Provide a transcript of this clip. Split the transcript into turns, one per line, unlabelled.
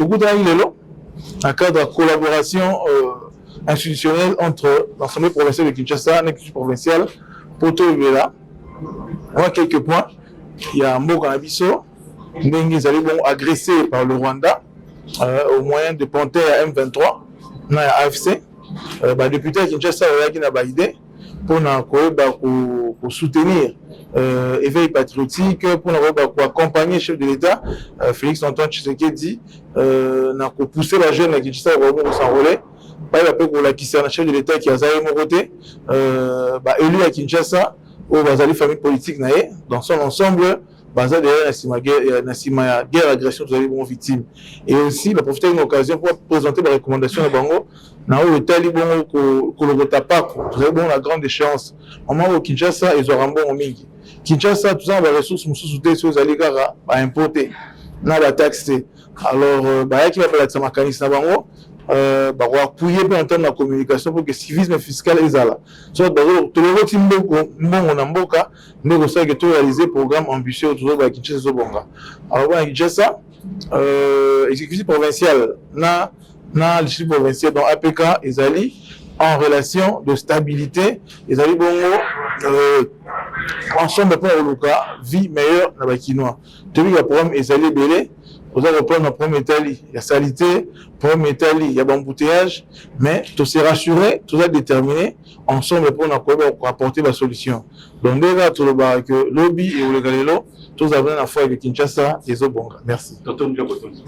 Tokutanaki lelo na cadre ya collaboration institutionnelle entre l'Assemblée provinciale de Kinshasa na exécutif provincial mpo toyebela mwa quelques points ya mboka na biso, ndenge ezali bongo agressé par le Rwanda au moyen de pantin ya M23 na ya AFC. Badéputé ya Kinshasa bayaki na baidées mpona koyeba kosoutenir éveil patriotique, mpona koyeba koaccompagner chef de l'État Félix Antoine Tshisekedi na kopousser bajeune ya Kinshasa bakoki kos'enrôler, bayeba mpe kolakisa na chef de l'État ki aza ye moko te. Baélu ya Kinshasa oyo bazali famille politique na ye dans son ensemble baza derrière na nsima ya guerre agression tozali bongo victime. Et aussi baprofiter une occasion pour présenter barecommandation na bango na oyo etali bongo kolokota pako. Tozali bongo na grande échéance, mama oyo Kinshasa ezwaka mbongo mingi. Kinshasa toza na baressource mosusu te soki ezali kaka baimpôt te na bataxe te. Alors bayaki bapelakisa makanisi na bango, bakoappuyer mpe en terme na communication pour que civisme fiscal ezala. So tolokoti mbongo na mboka nde kosalaka toréaliser programme ambitieux oyo tozobaya Kinshasa ezobonga. Alors bana Kinshasa, exécutif provincial na législatif provincial, donc APK, ezali en relation de stabilité, ezali bongo ensemble mpona koluka vie meilleure na Bakinois. Toyebi baprogramme ezali ebele, oza koprendre na problème etali ya salité, problème etali ya baembouteillage, mais tose rassurer, toza déterminé ensemble mpona koyeba koapporter basolution. Donc nde kaka tolobaka ke lobi ekoleka lelo, tozala na foi ke Kinshasa ezobonga. Merci.